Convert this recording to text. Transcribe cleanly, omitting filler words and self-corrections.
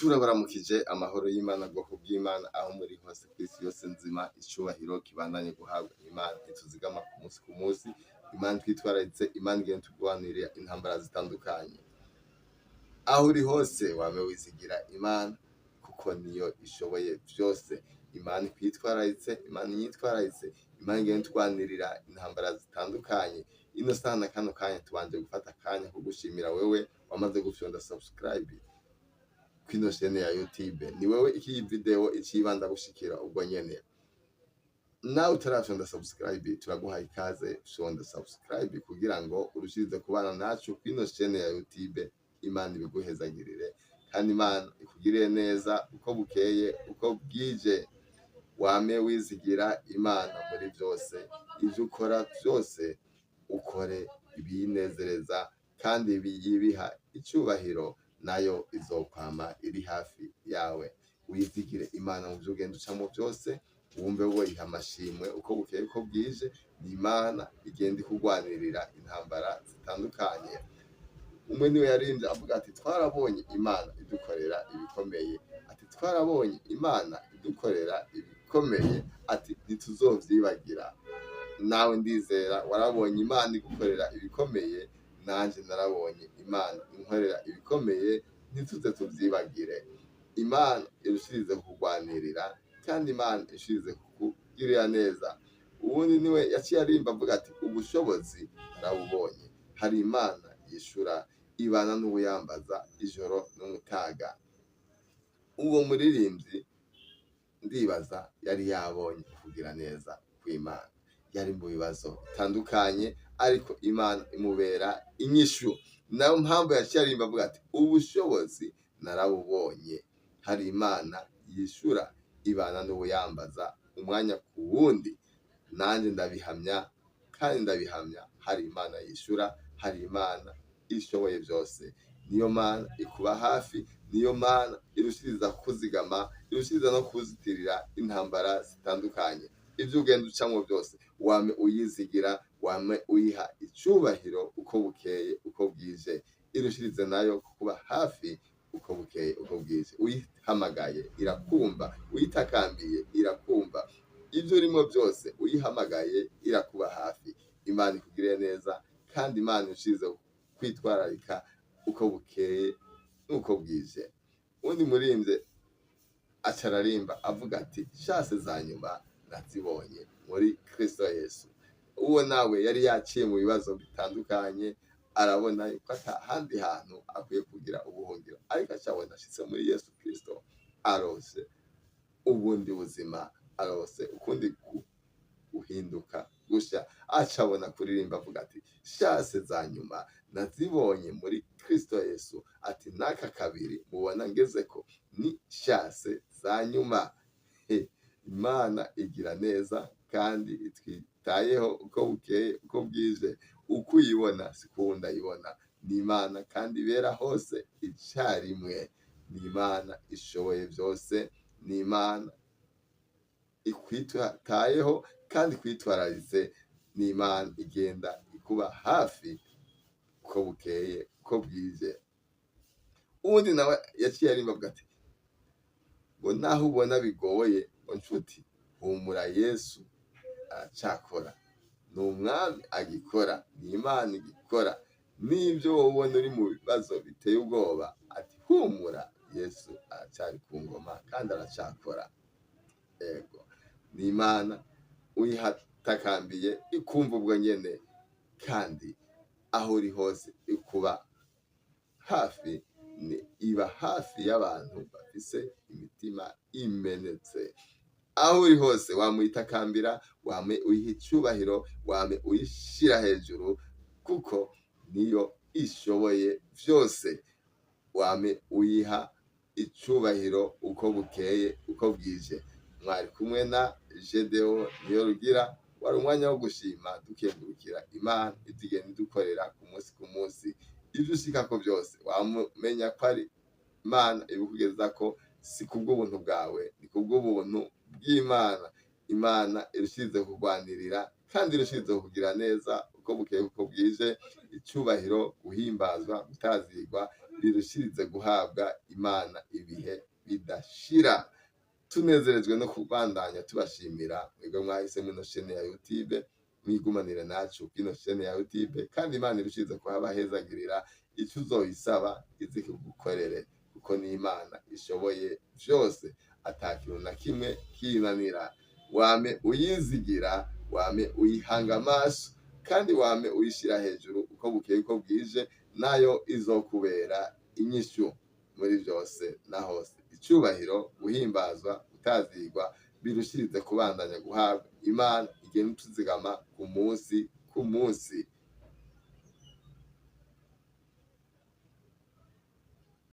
Turabaramukije amahoro y'Imana, bwoko bw'Imana, aho muri hose kw'isi yose nzima. Icubahiro kibandanye guhabwa Imana ituzigama ku munsi ku munsi, Imana twitwararitse, Imana igenda turwanirira intambara zitandukanye. Aho uri hose wame wizigira Imana, kuko niyo ishoboye vyose. Imana ikwitwararitse, Imana inyitwararitse, Imana igenda turwanirira intambara zitandukanye. Ino saha na kano kanya tubanje gufata akanya ko gushimira wewe wamaze gufyonda subscribe kwino chaîne ya YouTube. Ni wewe iki video icibanza gushikira ubwo nyene. Nawe utarafyonda subscribe, turaguhaye ikaze, fyonda subscribe kugira ngo urushirize kubana nacu kwino chaîne ya YouTube. Imana ibiguhezagirire kandi Imana ikugirire neza uko bukeye uko bwije. Wame wizigira Imana muri vyose, ivyo ukora vyose ukore ibiyinezereza kandi biyibiha icubahiro, nayo izokwama iri hafi yawe. Wizigire Imana mu vyo ugenda ucamwo vyose, wumve woyiha amashimwe uko bukeye uko bwije. Ni Imana igenda ikugwanirira intambara zitandukanye. Umwe niwe yaririmbye avuga ati: "Twarabonye Imana idukorera ibikomeye." Ati: "Twarabonye Imana idukorera ibikomeye." Ati: "Ntituzovyibagira." Nawe ndizera warabonye Imana igukorera ibikomeye, nanje narabonye Imana inkorera ibikomeye. Ntituze tuvyibagire. Imana irushirize kukugwanirira kandi Imana irushirize kukugirira neza. Uwundi niwe yaciye arimba avuga ati: "Ubushobozi narabubonye, hari Imana yishura, ibana n'uwuyambaza ijoro n'umutaga." Uwo muririmbyi ndibaza yari yabonye kugira neza kw'Imana. Yari mu bibazo bitandukanye, ariko Imana imubera inyishu. Nayo mpamvu yaciye arimba avuga ati: "Ubushobozi narabubonye, hari Imana yishura, ibana n'uwuyambaza umwanya ku wundi." Nanjye ndabihamya kandi ndabihamya, hari Imana yishura, hari Imana ishoboye byose. Niyo Mana ikuba hafi, niyo Mana irushiriza kuzigama, irushiriza no kuzitirira intambara zitandukanye. Ibyo ugenda ucamwo byose wame uyizigira, wame uyiha icubahiro uko bukeye uko bwije. Irushirize nayo kukuba hafi uko bukeye uko bwije. Uyihamagaye irakumva, uyitakambiye irakumva. Ibyo urimo byose uyihamagaye irakuba hafi. Imana ikugirire neza kandi Imana irushirize kwitwararika uko bukeye n'uko bwije. Undi murimbye aca ararimba avuga ati: "Chance za nyuma nazibonye muri Kristo Yesu." Uwo nawe yari yaciye mu bibazo bitandukanye, arabona yuko ata handi hantu akwiye kugira ubuhungiro, ariko acabona ashitse muri Yesu Kristo, arose ubundi buzima, arose ukundi guhinduka gusha. Acabona kuririmba avuga ati: "Chance za nyuma nazibonye muri Kristo Yesu." Ati: "N'aka kabiri mubona ngezeko ni chance za nyuma." He, Imana igira neza kandi itwitayeho uko bukeye uko bwije. Uko uyibona siko uwundi ayibona. Ni Imana kandi ibera hose icarimwe. Ni Imana ishoboye byose, ni Imana ikwitayeho kandi ikwitwararitse, ni Imana igenda ikuba hafi uko bukeye uko bwije. Uwundi nawe yaciye arimba avuga ati ngo: "Naho ubona bigoye, ngo nshuti humura, Yesu aracakora, ni umwami agikora, ni Imana igikora." N'ibyo wowe ubona uri mu bibazo biteye ubwoba, ati: "Humura, Yesu aracari ku ngoma kandi aracakora." Ego, ni Imana uyihatakambiye ikumva ubwo nyene, kandi aho uri hose ikuba hafi. Ni iba hafi y'abantu bafise imitima imenetse. Aho uri hose wamuyitakambira, wame uyiha icubahiro, wame uyishira hejuru, kuko niyo ishoboye vyose. Wame uyiha icubahiro uko bukeye uko bwije. Mwari kumwe na Gedeo Niyo Rugira. Wari umwanya wo gushima, dukengurukira Imana itugenda idukorera ku munsi ku munsi. Ivyo ushikako byose wamenya ko ari Imana ibikugezako, si kubw'ubuntu bwawe, ni kubw'ubuntu bw'Imana. Imana irushirize kurwanirira kandi irushirize kugira neza uko bukeye uko bwije. Icubahiro, guhimbazwa, gutazirwa. Rirushirize guhabwa Imana ibihe bidashira. Tunezerejwe no kubandanya tubashimira mwebwe mwahisemo ino shene ya YouTube. Mwigumanire nacu ino shene ya YouTube, kandi Imana irushirize kuhabahezagirira. Icyo uzoyisaba izi kugukorere, kuko ni Imana ishoboye vyose, ata kintu na kimwe kinanira. Wame uyizigira, wame uyihanga amaso, kandi wame uyishira hejuru uko bukeye uko bwije, nayo izokubera inyishu muri vyose na hose. Icubahiro, guhimbazwa, gutazigwa birushirize kubandanya guhabwa Imana igenda ituzigama ku munsi ku munsi.